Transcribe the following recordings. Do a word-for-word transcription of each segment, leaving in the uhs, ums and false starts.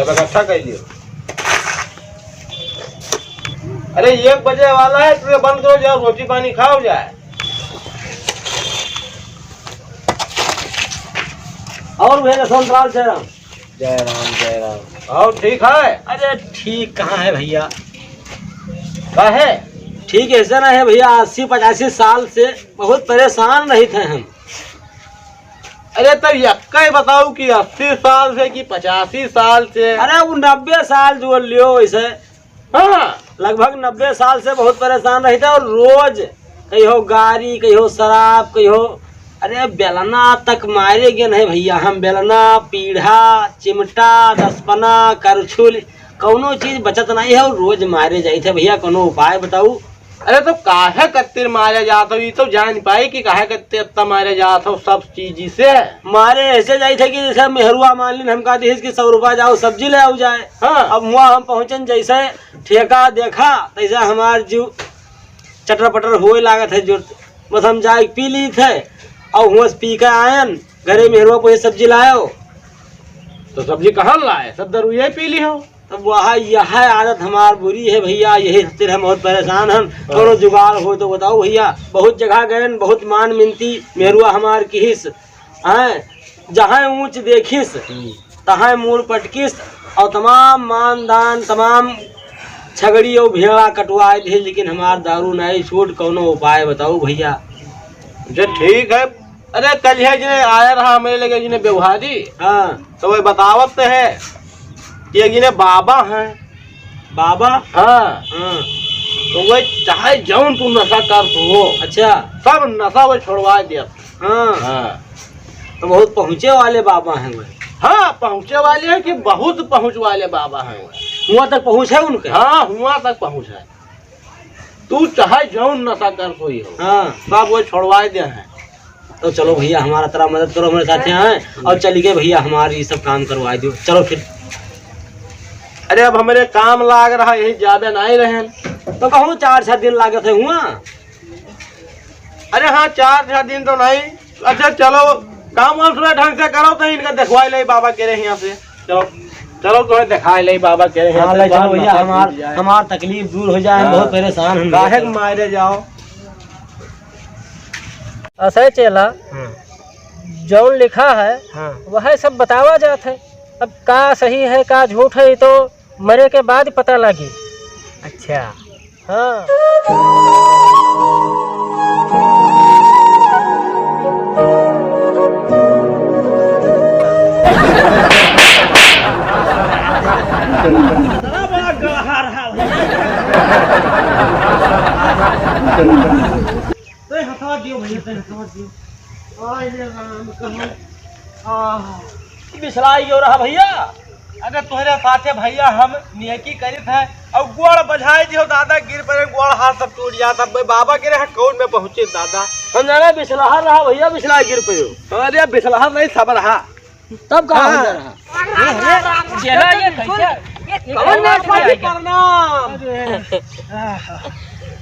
सब इकट्ठा कर लियो। अरे, एक बजे वाला है, तू ये बंद करो, जाओ रोटी पानी खाओ जाए। और भैया, राम राम, जय राम। जय राम, जय राम। और ठीक है? अरे, ठीक कहाँ है भैया? काहे? ठीक ऐसे ना है भैया, अस्सी पचासी साल से बहुत परेशान रहित है हम। अरे, तब यक्का ही बताओ कि अस्सी साल से कि पचासी साल से? अरे, वो नब्बे साल जो लियो वैसे। हाँ। लगभग नब्बे साल से बहुत परेशान रहित है और रोज कहियो गारी, कहियो शराब, कहियो, अरे, बेलना तक मारे गए नहीं भैया हम। बेलना, पीढ़ा, चिमटा, दसपना, करछुल, कौनो चीज बचत नहीं है और रोज मारे जाइत है भैया। कौनो उपाय बताऊ। अरे, तो काहे कत्तिर मारे जात हो? ई तो जान पाई कि काहे कत्तिर इतना मारे जात हो सब चीज से। मारे ऐसे जाइत है कि जैसे मेहरुआ मान लीन हमका दिहिस कि सौ रुपया जाओ सब्जी ले आओ जाए। हाँ। अब हुआ हम पहुँचन जैसे ठेका देखा, तैसे हमार जीव चटर पटर होए लागत है जोर से। बस हम जाए पी ली थे और हुआ से पी के आयन, घरे मेहरुआ पे सब्जी लायो। तो सब्जी कहाँ लाए? सब दारू ये पी ली हो। तब वह, यह आदत हमार बुरी है भैया, यही खातिर हम बहुत परेशान हन। हाँ। कौनो जुगाड़ हो तो बताओ भैया। बहुत जगह गए, बहुत मान मिनती मेहरुआ हमार किहिस, हैं, जहाँ ऊँच देखिस, हम्म। तहाँ मूड़ पटकिस, और तमाम मान दान, तमाम छगड़ी और भेड़ा कटवाए दिहिस, लेकिन हमार दारू नहीं छूट। कौनो उपाय बताओ भैया। जे ठीक है, अरे, कल है जिन्हें आया रहा मेरे लगे, जिन्हें व्यवहारी, हाँ। तो वह बतावत तो है कि एक जिन्हें बाबा हैं। बाबा? हाँ। हाँ। तो वह चाहे जौन तू नशा कर तू हो, अच्छा। सब नशा वह छोड़वा दिया। हाँ। हाँ। तो बहुत पहुँचे वाले बाबा हैं वह। हाँ, पहुँचे वाले हैं कि बहुत पहुँच वाले बाबा हैं वह। हुआ तक पहुँच है उनके? हाँ, हुआ तक पहुँच है। तू चाहे जौन नशा कर कोई हो, हाँ। सब वो छोड़वाए दे हैं। तो चलो भैया, हमारा तरह मदद करो, हमारे साथ यहाँ हैं, और चल के भैया हमारे ये सब काम करवाए दो। चलो फिर। अरे, अब हमारे काम लाग रहा, यही ज्यादा नहीं रहेन। तो कहूँ चार छह दिन लागत है हुआ। अरे हाँ, चार छह दिन तो नहीं। अच्छा चलो, काम वाम थोड़ा ढंग से करो तो इनका देखवाए ले बाबा के रहे यहाँ से। चलो, चलो, तुम्हें दिखाए ले बाबा के यहाँ हाँ, से, ले चलो बाहर भैया, नशा हमार, छूट जाए। हमार तकलीफ दूर हो जाए, हम हाँ। बहुत परेशान हैं। काहे के मारे जाओ? असै चेला, हाँ। जौन लिखा है, हाँ। वह सब बतावा जात है। अब का सही है, का झूठ है, ये तो मरे के बाद पता लागी। अच्छा। हाँ। बड़ा, बड़ा गढ़ा रहा है। तै हथवा दियो भैया, तै हथवा दियो। आय रे राम, कहाँ? आह। बिसराई गयो रहा भैया। अरे तोहरे साथे भैया हम नेकी करित है, और गोड़ बजाई दियो दादा, गिर पड़े, गोड़ हाथ सब टूट जात। अब बाबा के रहे कौन में पहुँचे दादा। हम जाना बिसलहर रहा भैया, बिसला गिर पड़े। अरे बिसलहर नहीं, सब रहा। तब का हाँ। हो जा रहा? चेला, ये कैसे? ये कौन आदमी आ गया? प्रणाम।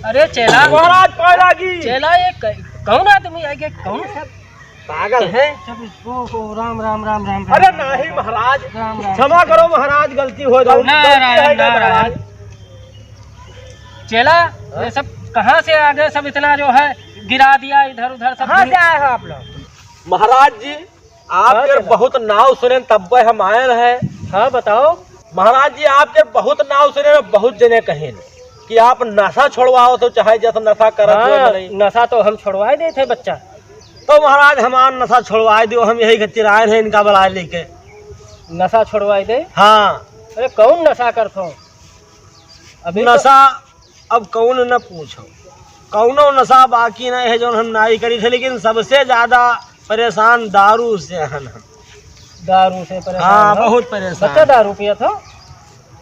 अरे चेला। महाराज पाए लागी। चेला, ये कै-, कौन आदमी आ गया? कौन सा पागल है? ओ, ओ, राम, राम, राम, राम, राम। अरे नहीं महाराज, राम, राम। क्षमा करो महाराज, गलती हो गई। नारायण, गलती है नारायण। महाराज। चेला, ये सब कहाँ से आ गए? सब इतना जो है गिरा दिया इधर उधर सब। कहाँ से आए हो आप लोग? महाराज जी, आपके हाँ, चला। बहुत नाव सुनेन, तब्बे हम आयन है। हाँ, बताओ। महाराज जी, आपके बहुत नाव सुनेन, बहुत जने कहेन कि आप नशा छोड़वाओ तो चाहे जस नशा करत हुए हाँ, मनई। नशा तो हम छोड़वाए देत है बच्चा। तो महाराज, हमार नशा छोड़वाए दियो, हम यही खातिर आयन है इनका बुलाए लेके। नशा छोड़वाए दे? हाँ। अरे, कौन नशा करत हो? अभी तो नशा अब कौन न पूछो, कौनो नशा बाकी नहीं है जौन हम नाई करी थे, लेकिन सबसे ज्यादा परेशान दारू से हन हम। दारू से परेशान हाँ, हो? बहुत परेशान। बच्चा दारू पियत हो?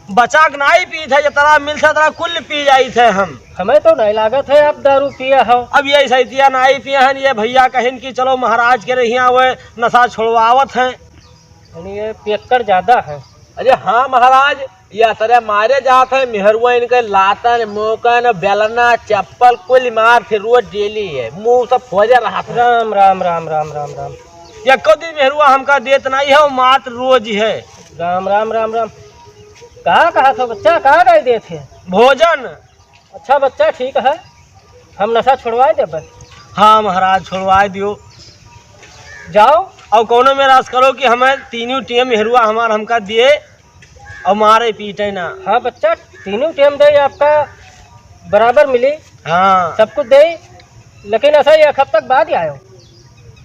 बचा के नाई पी थे, जितना मिल थे उतना कुल पी जाई थे हम। हमें तो नहीं लागत है आप दारू पिया हो। अब ये सैतिया नाई पिया हन, ये भैया कहिन कि चलो महाराज के रहिया वो नशा छोड़वावत हैं। यानी ये पियक्कड़ ज्यादा है। अरे हाँ महाराज, ये असरे मारे जात है, मेहरुआ इनके लातन, मोकन, बेलना, चप्पल, कुल मार फिर रोज डेली है, मुंह सब फोजे रहा था। राम, राम, राम, राम, राम, राम। एको दिन मेहरुआ हमका देत नहीं है, वो मात रोज है। राम, राम, राम, राम। का कहत हो बच्चा, का गाय देत है? भोजन। अच्छा बच्चा, ठीक है, हम नशा छोड़वाए देबे। हाँ महाराज, छोड़वाए दियो। जाओ। और कौनो मेरा ऐसा करो कि हमें तीनों टेम मेहरुआ हमार हमका दिए और मारे पीटे ना। हाँ बच्चा, तीनों टेम दे आपका बराबर मिली। हाँ। सब कुछ दे, लेकिन ऐसा ही एक हफ्ता के बाद ही आयो।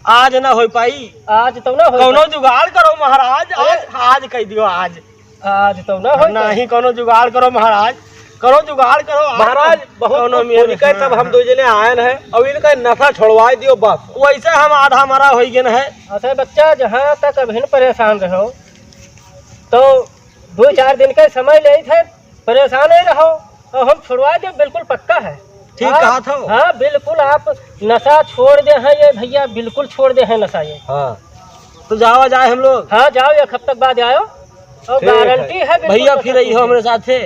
आज ना हो पाई। आज तो ना हो कौनो पाई। जुगाड़ करो महाराज, अरे। आज, आज कह दियो आज। आज तो ना हो पाई। नहीं, कौनो जुगाड़ करो महाराज, कौनो जुगाड़ करो आज। महाराज, बहुत कौनो मेर, होली का हाँ, तब हम हाँ। दो जने आयन है, अब इनका नशा छोड़वाए दियो बस। वैसे हम आधा मरा हो गए है। अच्छा बच्चा, जहाँ तक अभिन परेशान रहो, तो दो चार दिन का समय ले थे, परेशान ही रहो, और हम छुड़वा दे, बिल्कुल पक्का है। ठीक आप कहा था। हाँ, बिल्कुल आप नशा छोड़ दे हैं ये भैया, बिल्कुल छोड़ दे हैं नशा ये। हाँ, तो जावा जाए हम लोग। हाँ, जाओ, एक हफ्ते के बाद आयो, और ठीक है। गारंटी है बिल्कुल भैया, आपका फिर आई हो सच। हमरे साथे।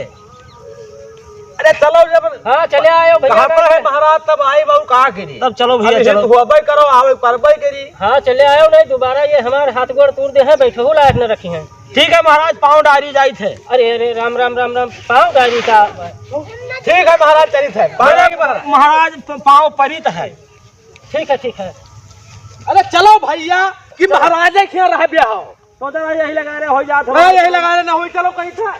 अरे चलो जब हाँ, चले आयो भैया, कहाँ पर है गारंटी। महाराज, तब आई बाबू कहाँ के रे? तब चलो भैया, अरे चलो। हित हुआ भाई करो, आवे पर भाई के रे। हाँ, चले आयो, नहीं दोबारा ये हमारे हाथ गोड़ तोड़ दे हैं, बैठहू लायक न रखी हैं। ठीक है महाराज, पाँव डारी जाइत है। अरे, अरे, राम, राम, राम, राम, पाँव डारी का? ठीक है महाराज, चलित है। पाँव डारी महाराज। महाराज, प-, पाँव परित है। ठीक है, ठीक है। अरे चलो भैया, कि महाराजे के यहाँ रह ब्याह हो। तो जरा यही लगा रहे, हो जात हो। हाँ, यही लगा रहे, ना होई, चलो कहीं था।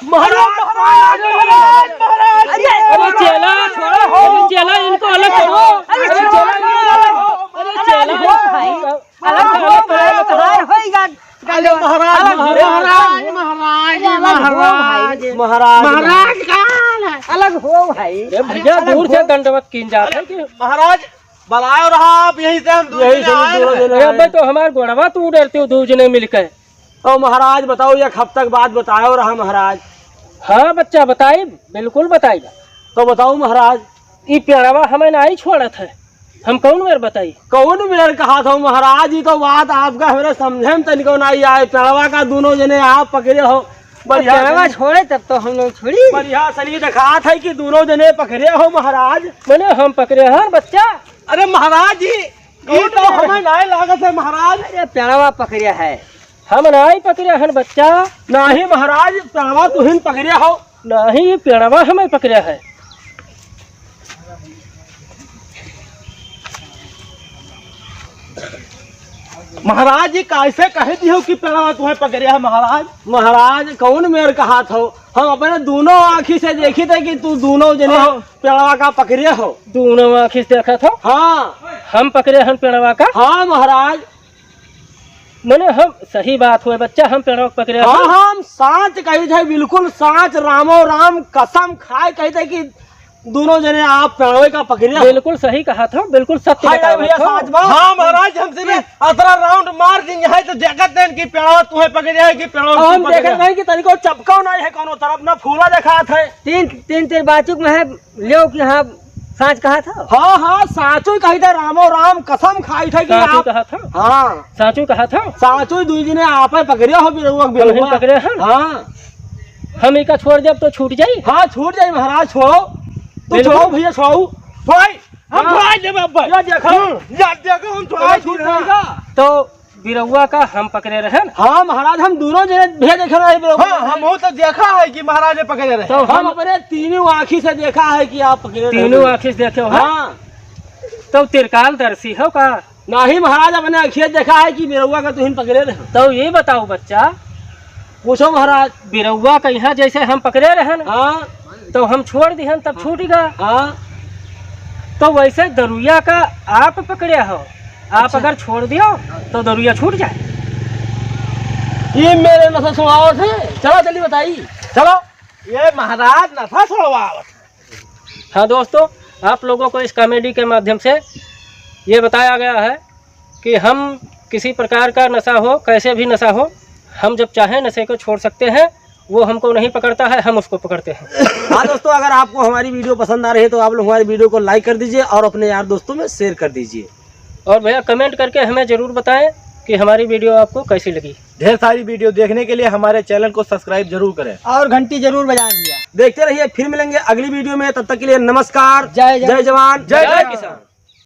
महाराज, महाराज, महाराज, महाराज। अरे, अरे चेला, छोड़ो, अरे चेला, इनको अलग करो। अरे चेला, अरे चेला, भाई। अलग हो, अलग हो, अलग हो। अरे महाराज, अलग हो। महाराज, महाराज, अरे अलग हो महाराज। भाई। महाराज, महाराज। महाराज का हाल है? अलग हो भाई। अरे भैया, अलग दूर से हो। दंडवत कीन जात है कि महाराज, बनायो रहा आप, यही से हम दूर यही से से आए दूर हैं। से अरे आए। अबे तो हमार गोड़वा तू डरते हो, दो जने मिलकर। तो महाराज बताओ, एक हफ्ता के बाद बतायो रहा महाराज। हाँ बच्चा, बताई, बिल्कुल बताई। तो बताओ महाराज। ई पेड़वा हमें नाई छोड़त है, हम कौन मेर बताई? कौन मेर कहा था महाराज, ई तो बात आपका हमरे समझे में तनिको नाई आए। पेड़वा का दोनों जने आप पकड़े हो, बढ़िया पेड़वा सनी। छोड़े तब तो हम लोग छोड़ी। बढ़िया सनी देखात है कि दोनों जने पकड़े हो महाराज। मने हम पकड़े हन बच्चा। अरे महाराज जी, ई तो हमें नाई लागत है महाराज। अरे पेड़वा पकड़े है। हम नाई पकड़े हन बच्चा। नाही महाराज, पेड़वा तुहिन पकड़े हो। नाही, ई पेड़वा हमें पकड़े है। महाराज जी, कैसे कह दियो कि पेड़वा तुम्हें पकड़े है महाराज? महाराज, कौन मेर कहा था? हम अपने दोनों आँखी से देखी थे कि तू दोनों जने हाँ। पेड़वा का पकड़े हो। दोनों आँखी से देखा था? हाँ। हम पकड़े हन पेड़वा का? हाँ महाराज। मने हम, सही बात होए बच्चा, हम पेड़वा पकड़े हाँ, हन। हम साँच कही थे, बिल्कुल साँच, रामो राम कसम खाए कही थे कि दोनों जने आप पेड़वे का पकड़े हो। बिल्कुल सही कहा था, बिल्कुल सत्य हाय, बतावा भैया, था। साँच बा। हाँ महाराज, हमसे भी अतरा राउंड मार दिन है तो देखत हैं कि पेड़वा तुम्हें पकड़े है कि पेड़वा हम देखत नहीं कि तनिको चपकाव नहीं है, कौनो तरफ ना फूला देखात है। तीन, तीन, तीन बाचुक में है। लेव कि हाँ, साँच कहा था? हाँ, हाँ, साँचो ही कही था, रामो राम कसम खाई था कि साँचो आप कहा था? हाँ। साँचो कहा था? साँचो ही दुई जने आपे पकड़े हो बिरौआ के हम बिरौआ। पकड़े हैं? हाँ। हम इका छोड़ देब तो छूट जाई? हाँ, छूट जाई महाराज, छोड़ो। तू बिल्कुल। छोड़ो भैया, छोड़ो। भाई, हम हाँ। छोड़ा देब अब भाई। या देखो, हम्म। या देखो, हम छोड़ा छोड़ा छूट देब। जाएगा। तो बिरौआ का हम पकड़े रहन। हाँ महाराज, हम दोनों जने भेद देखे रहे बिरौआ। हाँ, हम हो तो देखा है कि महाराज ने पकड़े रहे। तो हम हम अपने तीनों आँखी से देखा है कि आप पकड़े रहे। तीनों आँखी से देखे हो? हाँ। तो त्रिकालदर्शी हो का? नहीं महाराज, अपने आँखिया देखा है कि बिरौआ का तुहिन पकड़े रहे। तो ये बताओ बच्चा, पूछो महाराज। बिरौआ का यहाँ जैसे हम पकड़े रहन, हाँ। तो हम छोड़ दिहन, तब छूट गया। हाँ। तो वैसे दरुइया का आप पकड़े हो, आप अच्छा। अगर छोड़ दियो, तो दरुइया छूट जाए। ये मेरे नशा छुड़ावत है। चलो, जल्दी बताई। चलो, ये महाराज नशा छुड़वावत है। हाँ दोस्तों, आप लोगों को इस कॉमेडी के माध्यम से ये बताया गया है कि हम किसी प्रकार का नशा हो, कैसे भी नशा हो, हम जब चाहें नशे को छोड़ सकते हैं, वो हमको नहीं पकड़ता है, हम उसको पकड़ते हैं। हाँ दोस्तों, अगर आपको हमारी वीडियो पसंद आ रही है तो आप लोग हमारी वीडियो को लाइक कर दीजिए और अपने यार दोस्तों में शेयर कर दीजिए। और भैया कमेंट करके हमें ज़रूर बताएं कि हमारी वीडियो आपको कैसी लगी। ढेर सारी वीडियो देखने के लिए हमारे चैनल को सब्सक्राइब जरूर करें। और घंटी जरूर बजाएं भैया। देखते रहिए, फिर मिलेंगे अगली वीडियो में। तब तक के लिए नमस्कार। जय जवान। जय जवान, जय जय किसान।